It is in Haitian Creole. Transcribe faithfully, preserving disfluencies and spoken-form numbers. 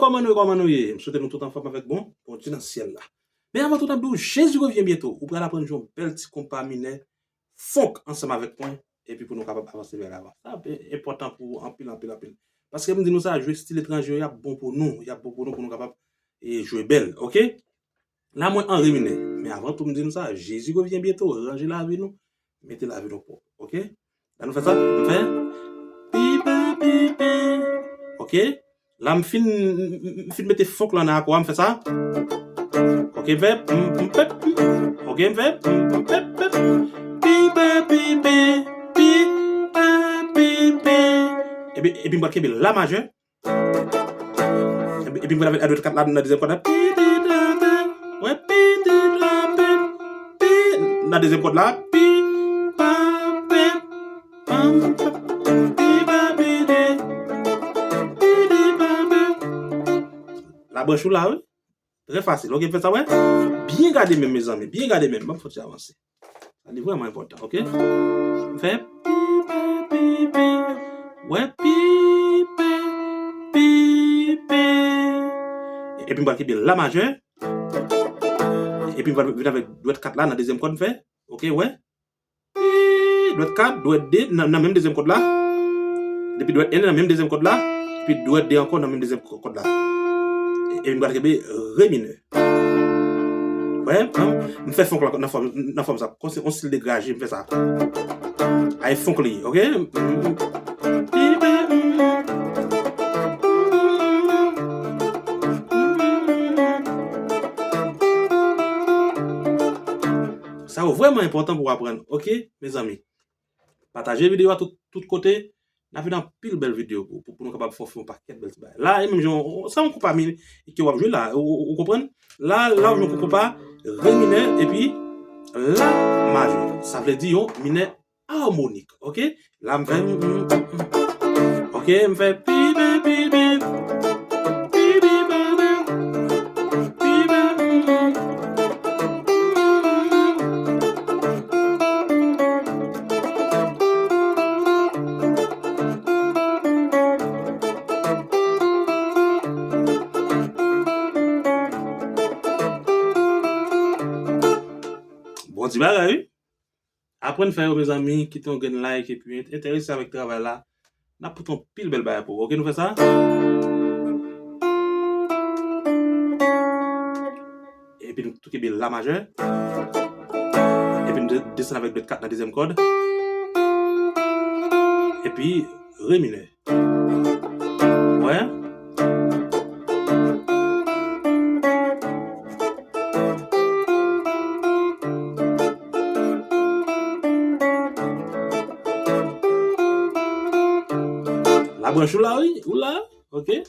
Kòman nou ye, kòman nou ye? M swete nou tout anfòm avèk bon, Bondye nan syèl la. Men avan tout, m ap di w, Jezi revyen byento. Ou pral aprann jwe yon bèl ti konpa minè, funk ansanm avèk mwen, epi pou nou kapab avanse bèl avan. Sa ap enpòtan pou ou anpil, anpil, anpil. Paske m di nou sa, jwe stil etranje yo, y ap bon pou nou, y ap bon pou nou, pou nou kapab, e, jwe bèl, oke? La, mwen an re minè. Men avan tou, m di nou sa, Jezi revyen byento, ranje lavi nou, mete lavi nou pwòp, oke? La, nou fè sa, m fè, pi, pa, pi, pi, oke? La, m fin, m fin mete funk lan nan akò a, m fè sa. Oke, m fè, m, m, pep, m. Oke, m fè, m, m, pep, pep. Pi, pa, pi, pi, pi, pa, pi, pi. Epi, epi m pral kenbe la majè. Epi, epi m pral avèk dwèt kat la nan dezyèm kòd la. Pi, pi, pa, pi. Wè, pi, pi, pa, pi, pi. Nan dezyèm kòd la. Pi, pa, pi. Labranch ou la, wi. Trè fasil. Oke, m fè sa, wè. Byen gade menm, mezanmi. Byen gade menm. Ban m fè ti avanse. Sa li vrèman enpòtan, oke? M fè pi, pa, pi, pi. Wè, pi, pa, pi, pi. Epi m pral kenbe la majè. Epi m pral vin avèk dwèt kat la nan dezyèm kòd, m fè. Oke, wè. Dwèt kat, dwèt de nan, nan menm dezyèm kòd la. Epi dwèt en nan menm dezyèm kòd la. Epi dwèt de ankò nan menm dezyèm kòd la. Epi m pral kenbe re minè. Wè, m fè funk la nan fòm, nan fòm sa. Kòmsi yon stil degraje, m fè sa. Ay funk li, oke? Sa yo vrèman enpòtan pou w aprann, oke, mezanmi? Pataje videyo a tout, tout kote. N a vin anpil bèl videyo pou, pou, pou nou kapab fè yon pakèt bèl ti bagay. La, e menm jan, se yon konpa minè ke w ap jwe la, ou, ou, ou konprann? La, la, w ap jwe yon konpa re minè, epi la majè. Sa vle di yon minè amonik, oke? La, m fè, mm, mm, mm, mm. Oke, m fè pi, pi, pi, pi. Pi, pi, pa, pa. Pi, pa, mm, mm. Bon ti bagay, wi. Aprann fè yo, mezanmi, kite yon grenn like epi enterese avèk travay la. N ap pote yon pil bèl bagay pou ou. Oke, nou fè sa? Epi nou tou kenbe la majè. Epi nou de-, desann avèk dwèt kat nan dezyèm kòd. Epi re minè. Wè. Labranch ou la, wi, ou la, oke.